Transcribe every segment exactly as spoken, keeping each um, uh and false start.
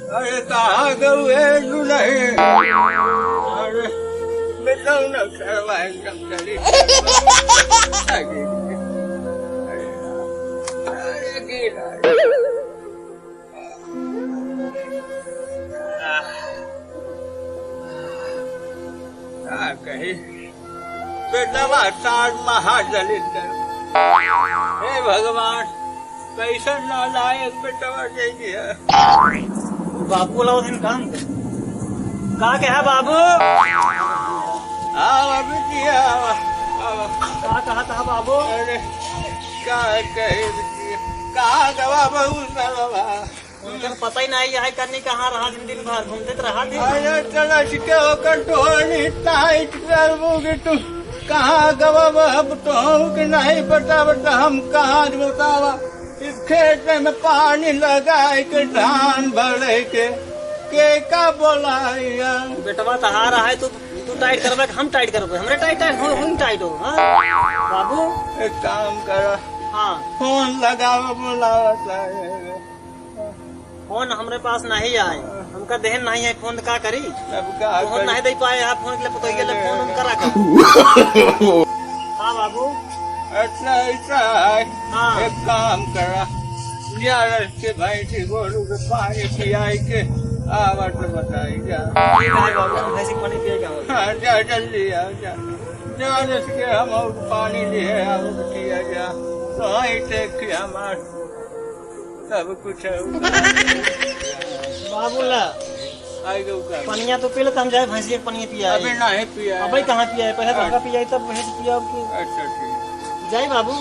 अरे, कहाँ गऊ है दुलही? अरे, बेटऊ न करवाए, एकदम चली। अरे, अरे, गिरा। का कही, बेटवा सार महादलिद्दर। हे भगवान, कैसन नालायक बेटवा दे दिया। बाबू लाओ दिन काम। का कहा बाबू? आवा बिटिया, आवा, आवा। का कहा था बाबू? अरे, का कहे बिटिया, कहाँ गवा बहू सरवा? उनकर पता ही नहीं है, कन्नी कहाँ रहा दिन, दिन भर घूमते तो रहा दिन। अरे, चला छिके ओकर टोहनी टाइट करबू कि तू कहाँ गवा, अब तोहू के नहीं पता, बता हम कहाँ बतावा। इस खेत में पानी लगाए के, धान भरे के, के का बोलाया? बेटवा तहार है, तू, तू टाइट करबे कि हम टाइट करबे? हमरे टाइट, टाइट, हम, हम टाइट हो, हाँ? बाबू। एक काम करा। हाँ। फोन लगावा, बोलावा साहेब। फोन हमरे पास नहीं आए, हमका देहन नहीं है फोन, का करी? अब का फोन करी? नहीं दे पाए, आप फोन के लिए, पतोहिए ले फोन उन करा कर। हाँ बाबू। अच्छा, ऐसा है। हाँ। एक काम करा, ग्यारह के भैंसी गोरू के पानी पियाई के, आवत बताई जा। ठीक है बाबू, हम भैंसी के पानी पिए के आवत। हाँ, जा, जल्दी आ, जा। जा, जैसे कि हम और पानी लिए, और पिया जा। तो आई देख के हमार सब कुछ है। बाबूला, आई गऊ का? पनिया तो पी ले, तो हम जाए भैंसिया के पनिया पिया अबे आई। नहीं पिया है। अबे कहाँ पिया है? पहले तो हाँ। हमका पिया है, तब भैंस पिया अब की। अच्छा, ठीक। जाए बाबू।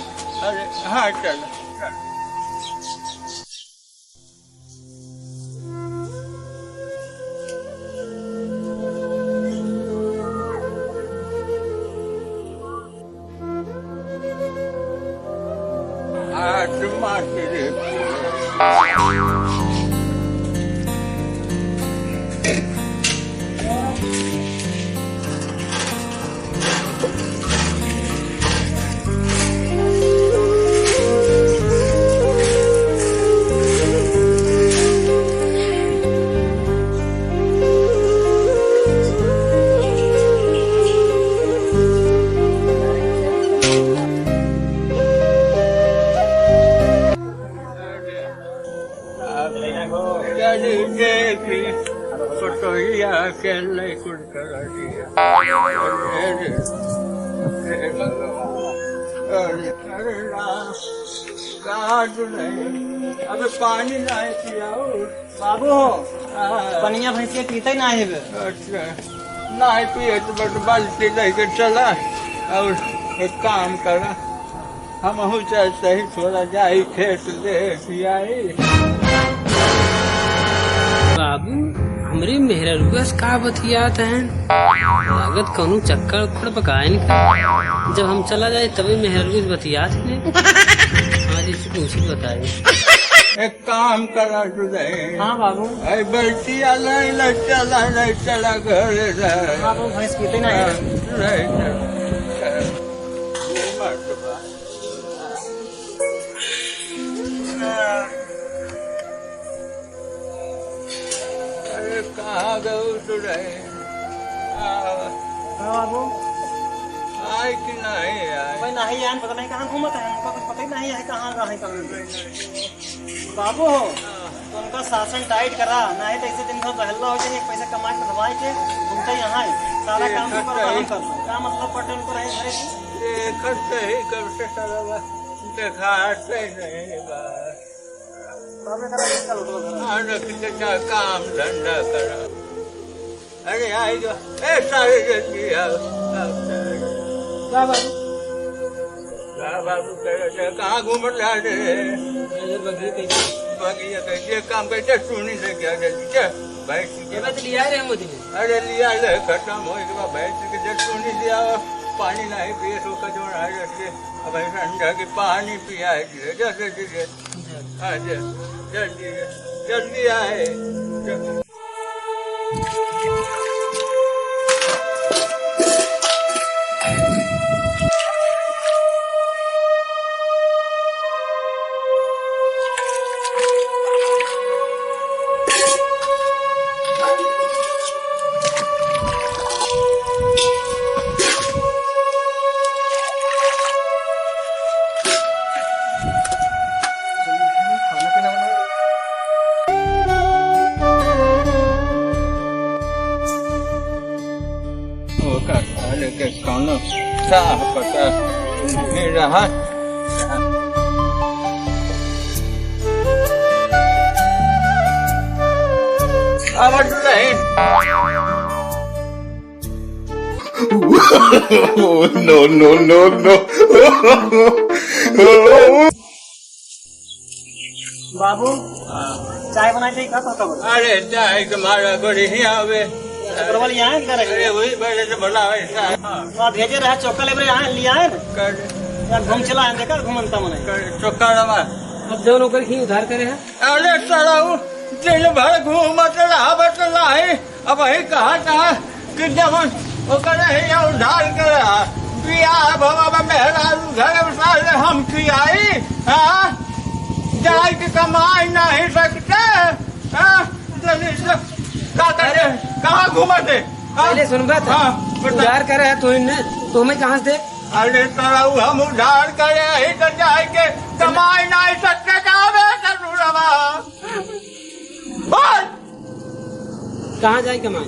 अरे, हाँ, चल, चल। आत्मा के रे। फोटोइया के ले कुल कर दिया। अरे, अरे, अरे राम, कहाँ तू नहीं? अबे पानी नहीं पियाओ। बाबू हो, हाँ। पनिया भैंसिया पीते ना है बे। अच्छा, नहीं पिए तो बस बाल्टी लेके चला और एक काम करा, हमहू चाहे सही थोड़ा जाई खेत दे सियाई। बाबू, हमरे मेहररुआ से का बतियात हैं? लागत कौनो चक्कर उक्कर बकायन का। जब हम चला जाए तबे मेहररुआ से बतियात हैं। आज इसे पूछी बताई। एक काम करा तू नहीं। हाँ बाबू। अरे बल्टिया नहीं, नहीं चला, नहीं चला घर रह। हाँ बाबू, भैंस पीते नहीं। हाँ, नहीं चला। मत बात। अरे, कहाँ गऊ तू रहे? आ, हाँ बाबू। आए कि नहीं आए? भाई, नहीं आए, पता नहीं कहाँ घूमत है, हमका कुछ पता ही नहीं है, कहाँ, कहाँ है, कहाँ नहीं। बाबू हो, हाँ। तो उनका शासन टाइट करा, नहीं तो ऐसे दिन भर बहल्ला हो जाए, एक पैसा कमा के धवाए के, घूमते यहाँ है, सारा ये काम तो कर खर्चा हम ही कर दो। क्या मतलब पटेल को रहे घरे की? ये खर्च ही करते साला बा। देखाते नहीं बा। बाबू का रास्ता उठो घर। हाँ, रख के जा, काम धंधा करा। अरे, आई जो, ए, सारे जल्दी आओ, आओ, सारे। का बाबू? का बाबू, करे से, कहाँ घूमत रहा रे? अरे, बगिया कहीं। बगिया कहीं, ये काम करते, सुनी से क्या जल्दी, चल, भाई, ठीक है। अबे तो लिया रे हम उतने। अरे, लिया ले, खत्म हो, एक बार भाई, ठीक है, जब सुनी लिया, पानी नहीं पिए, तो का जो रहा है, जैसे, अब ऐसा अंडा के पानी पिया है, जल्दी, जल्दी, जल्दी। हाँ, जल-, जल्दी, जल्दी आए। जल्दी। के कौनो साह पता नहीं रहा। आवत नहीं। No, no, no, no। बाबू, चाय बनाई थी, का कहता बा? अरे, चाय के मारा बड़ी ही आवे। परवल यहाँ है, किधर है? अरे, वही बड़े से बड़ा है, साहब। तो आप भेजे रहे, चोखा लेबे, यहाँ लिया है ना? कर। यार, घूम चला है, देखा, घूमन का मन है। कर, चोखा रवा। अब जौन ओकर खी उधार करे हैं। अरे, साला, वो दिन भर घूमत रहा, बतला है। अब वही कहा था कि जवन ओकरे ही उधार करा, बियाह भवा में मेहरारू घर में साले हम खियाई, हाँ? जाए के कमाई नहीं सकते, हाँ? जल्दी से का करते? कहाँ घूमते? हाँ? पहले सुनबा था। हाँ, बता। उधार करे है तू इन्हें, तो हमें कहाँ से दे? अरे साला, हम उधार करे ही तो जाए के कमाई नहीं सकते, का बे ससुरवा? बोल। कहाँ जाई कमाई?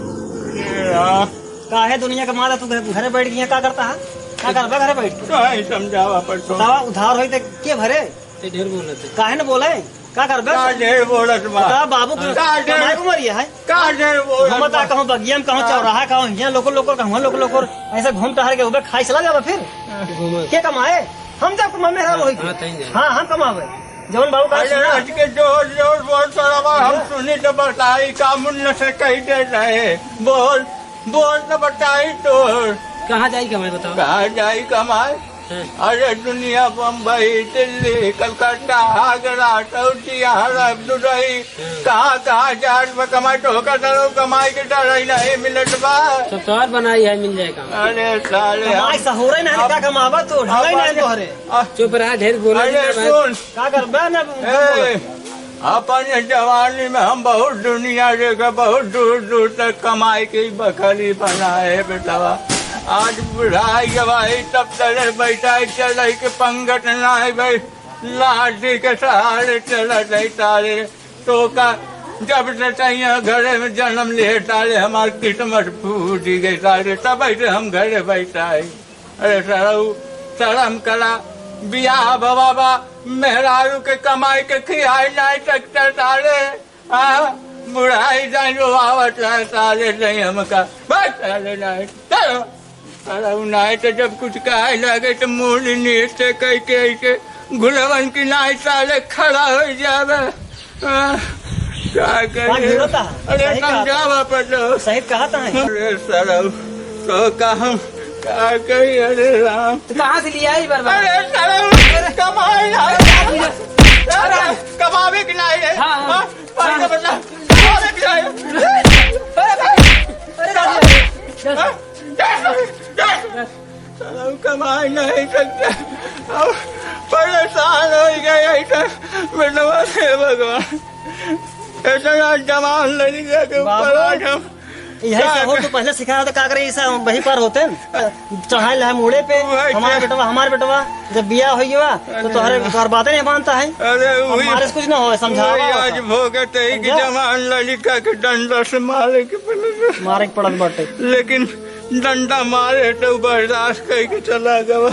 ए, आ। काहे दुनिया का मारा तू घरे बैठ गया, का करता है? का करबा घरे बैठ के? काहे समझावा पर तो। बतावा, उधार होई त के भरे? ते ढेर बोलत है। काहे न बोले? का करबे? का ढेर बोलत बा? बता बाबू, तू का ढेर, कमाई उमर ये है? का ढेर बोलत हम बता बा? कहूँ बगिया में, कहूँ हाँ। चौराहा, कहूँ हियाँ लोकल, लोकल, कहूँ लोकल, लोकल, ऐसे घूम टहर के उबे खाई चला जाबा फिर? घूमे। के कमाए? हम जब कमाए, मेहरारू होई के। हाँ, तहीं जाए। हाँ, हम कमावे। जवन बाबू का अरे, सुना। आज के जोर, जोर, बहुत सारा बार हम सुनी तो बताई, का मुन्ना से कही दे रहे। बोल, बोल तो बताई तो। कहाँ जाई कमाई बताओ? कहाँ जाई कमाई? हाँ। अरे, दुनिया, बम्बई, दिल्ली, कलकत्ता, आगरा, सऊदी अरब, दुबई, हाँ। कहाँ, कहाँ जात बा कमाई, तो होकर डरो कमाई के डर ही नहीं मिलत बा। सरकार बनाई है, मिल जाए काम। अरे, साले, कमाई हम सहुरे नहीं, अब का कमावा तो, ढंगाई नहीं अपन तोहरे। आ, चुप रहा, ढेर बोला अरे, नहीं, सुन। का करबे ना, ए, अपन जवानी में हम बहुत दुनिया देखे, बहुत दूर दूर तक कमाई के बखरी बनाए बेटवा। आज बुढ़ाई गवाई तब तले बैठा है, चले के पंगत ना है भाई, लाठी के सहारे चलत है तारे। तो का जब से तैया घरे में जन्म लिए तारे, हमार किस्मत फूट गई तारे, तब से हम घरे बैठा है। अरे सरऊ, शरम करा, बियाह भवा बा, मेहरारू के कमाई के खियाई नाई सकते साले। हाँ, बुढ़ाई जान रोआवत रहे साले, नहीं हमका, बस साले नाई, चलो। सरऊ नाई तो जब कुछ कहे लगे तो मुंह नीचे कह के ऐसे घुलवन की नाई साले खड़ा हो जावे। हाँ, का करी? बात ढूंढता है। अरे, सही कहा समझावा था। पड़ो। सही कहा था। अरे, सरऊ, तो का हम, का करी? अरे, राम। तो कहाँ से लिया है ये बर्बाद? अरे, सरऊ, अरे। कमाई ना। अरे, अरे। कमावे की नहीं है। हाँ, हाँ। हाँ, पानी का हाँ। बदला। कमावे की नहीं है। अरे, अरे, अरे, अरे, अरे। हाँ? साला, हम कमाई नहीं सकते, हम परेशान हो गए ऐसे बेटवा से भगवान। इतना जवान लड़का के ऊपर बाबू, आज हम यही का सब हो कर- तो पहले सिखाया था, का करे, ऐसा वही पार होते हैं। चढ़ाई ला है मूड़े पे, वही हमारे क्या? बेटवा, हमारे बेटवा, जब बिया हो गया, तो अरे तोहरे, वाह। तोहर बातें नहीं मानता है। अरे अब वही, मारे से कुछ ना हो, समझावा वही होता। आज भोगत है कि समझा? जवान लड़का के डंडा से मारे के पड़े। मारे के पड़त बाटे। लेकिन डंडा मारे तो बर्दाश्त करके चला गवा।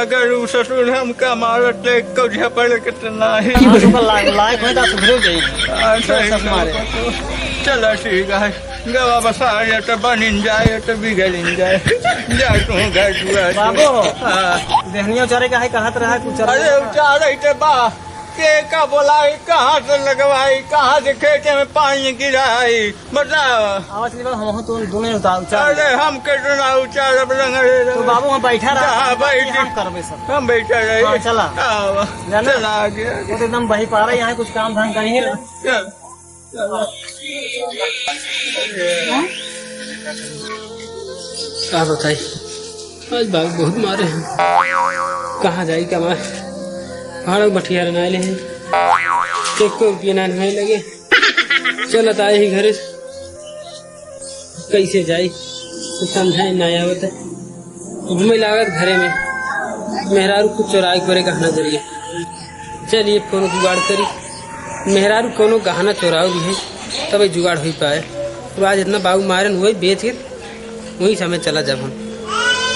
अगर उ ससुर हमका मारत तो एक को झपड़ के तो नाही। हाँ, तो लायक, लायक होई तो सुधरे जाई। हाँ, सही सब मारे। बात। चला ठीक है, गवा बसा ये तो बनिन जाए, ये तो बिगड़िन जाए। जा तू घर दुआर। बाबू, हाँ। देहनिया उचारे का है, कहत रहा कुछ। अरे उचारे के बा, के का बोलाई, कहाँ से लगवाई, कहाँ से खेते में पानी गिराई, बताओ। आवाज के बाद हम तो दोनों उतार, उतार अरे, हम के तो ना उतार, अब लंगड़े रहो। तो बाबू, हम बैठा रहा, हाँ, बैठ। हम करबे सब। हम बैठा रहे। हाँ, चला। हाँ, जाना? चला आगे, आगे। वो तो एकदम बही पा रहा है, यहाँ कुछ काम धाम कहीं नहीं। चल, चल। का बताई, आज बाबू बहुत मारे हैं। कहाँ जाई कमाए? भाड़ा बठियार ना ले हैं, एक रुपया ना नहीं लगे। चलत आए ही घरे से। कैसे जाई? कुछ समझाए ना आवत है। घूमे लागत घरे में। मेहरारू कुछ चोराए करे गहना जरिए। चलिए कोनो जुगाड़ करी। मेहरारू कोनो गहना चोराओ भी है, तब जुगाड़ हो पाए। तो आज इतना बाबू मारन हुए बेच के वहीं समय चला जब हम।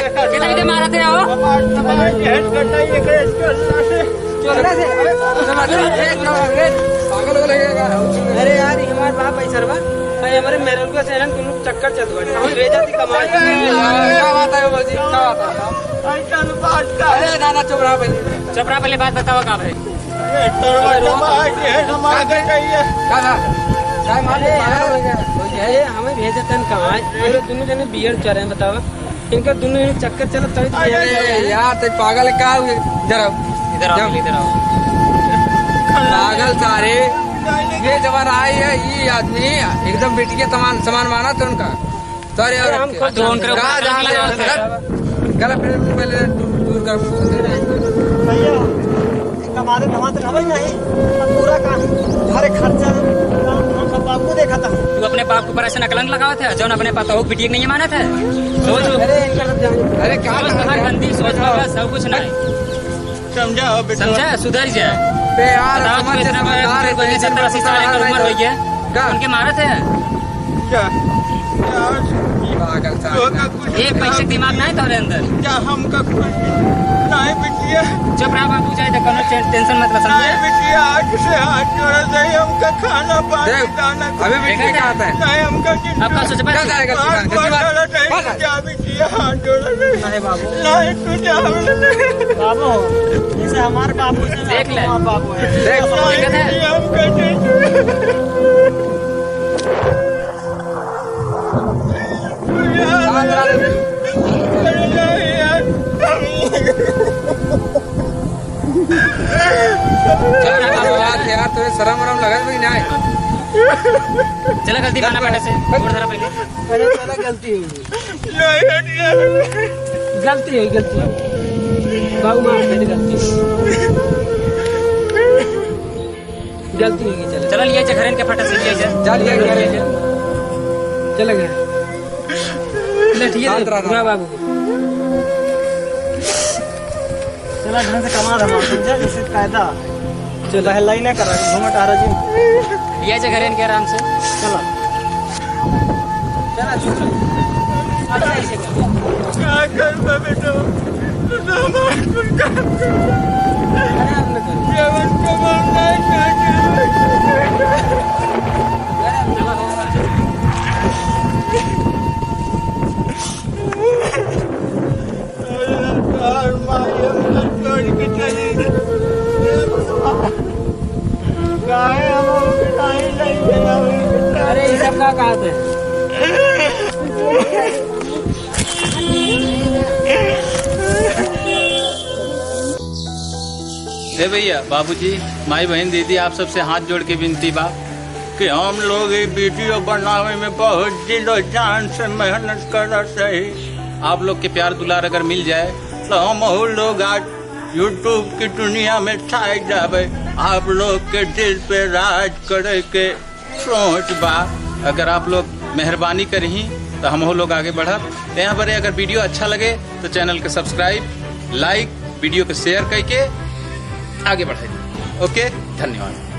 कितना के मारत है हो? हमार, हमार ये हेड करना, ये करे, इसके अल्लाह से। चल, अरे, अरे, अरे, पागल हो गया। अरे यार, ये हमार बाप है सरवा। अरे, हमारे मेहररुआ से है ना, दोनों चक्कर चलत बाटे। हम भेजा थी कमाई। क्या बात है बाबूजी? क्या बात है? अरे, दादा, चुप रहा पहले। चुप रहा पहले, बात बतावा का भाई। ये सरवा जमा है कि है, जमा है कि नहीं है? का बा? साहब, मान लो, अरे पागल हो गया। यार, ये हमें भेजे तन कहाँ है? ये दोनों जने बियर चढ़े हैं, बतावा। इनका दोनों जने चक्कर चलत तभी तो अरे भेजे हैं। यार, ते पागल का हुए? इधर आओ। इधर आओ, जाओ। इधर आओ। पागल सारे। ये जवान आई है, ये आदमी एकदम बिटिया समान, समान माना था उनका। सॉरी, अरे, और हम खुद तो उनके ऊपर कहाँ आरोप जान लगा रहे रहे हो? हैं। गलत, गलत, पहले दूर, दूर कर। भैया, कमाते धमाते रहबे नहीं, अब पूरा काम, हर खर्चा, काम हम सब बाबू देखा था। तू अपने बाप के ऊपर ऐसे नकलंक लगावत है, जौन अपने पतोह के बिटिया के नहीं मानत है। सोच लो। अरे, इनका सब जान। अरे, क्या सोच, बात तोहार है? गंदी सोच बाबा, सब कुछ नहीं। समझा हो बेटा? समझा? सुधर जा। बे यार, बताओ, समझ तू से इतना बड़ा समझदार है, बुजुर्ग हो गए, सत्तर अस्सी साल का उम्र हो गया। का? उनके मारत है? क्या? क्या? पागल सा। तो का कुछ एक पैसे दिमाग नहीं तोहरे अंदर। क्या हमका कुछ नहीं बिटिया? चुप रहा बाबू, जाए तो कोनो टे-, टेंशन मत लो, समझे? नहीं बिटिया, आज से हाथ जोड़ा जाए, हमका खाना पानी देख, दाना अभी भी ठीक आता है। नहीं, हमका किंतु अब का सोचबा? क्या जाएगा? हाथ जोड़ा नहीं, क्या बिटिया, हाथ जोड़ा नहीं। नहीं बाबू। नहीं, तू जा, हमने नहीं। बाबू, जैसे हमारे बाबू से देख ले। हमारा बाबू है। देख, नहीं, देखत है? बिटिया, हमका नहीं। चल ना बाबू, बात यार, तुझे शर्म वरम लगत भी नहीं। चला गलती माना बेटा से, गोड़ धरा पहले। अरे चला, गलती हो गई। गलती हो गई, गलती हो गई। बाबू माफ कर दे, गलती हो गई। गलती हो गई, चला। चला, लिया जा घरे इनके फटा से, लिया जा। जा, लिया, लिया, लिया। चला गया। ले, ठीक है, शांत रहा। बुरा बाबू। चला, ढंग से कमा धमा, समझा? जैसे कायदा। चला। बहलाई ना करा, घूमा टहरा जी। लिया जा घरे इनके आराम से। चला। चला, चल, चल। अच्छा, ऐसे कर। क्या कर मैं बेटा? तो हमारे कुल काम कर। अरे, आप ना करो। केवल कमाल नहीं कर। अरे, आप ना करो। अरे, ये सब का कहा थे? ए भैया, बाबूजी, माई, बहन, दीदी, आप सबसे हाथ जोड़ के विनती बा कि हम लोग ये वीडियो बनावे में बहुत दिलो जान से मेहनत करत रही। आप लोग के प्यार दुलार अगर मिल जाए तो हम लोग आज YouTube की दुनिया में छाई जावे। आप लोग के दिल पे राज करे के सोच बा। अगर आप लोग मेहरबानी करही तो हम लोग आगे बढ़ब। तो यहाँ पर अगर वीडियो अच्छा लगे तो चैनल के सब्सक्राइब, लाइक, वीडियो के शेयर करके आगे बढ़ाई। ओके, धन्यवाद।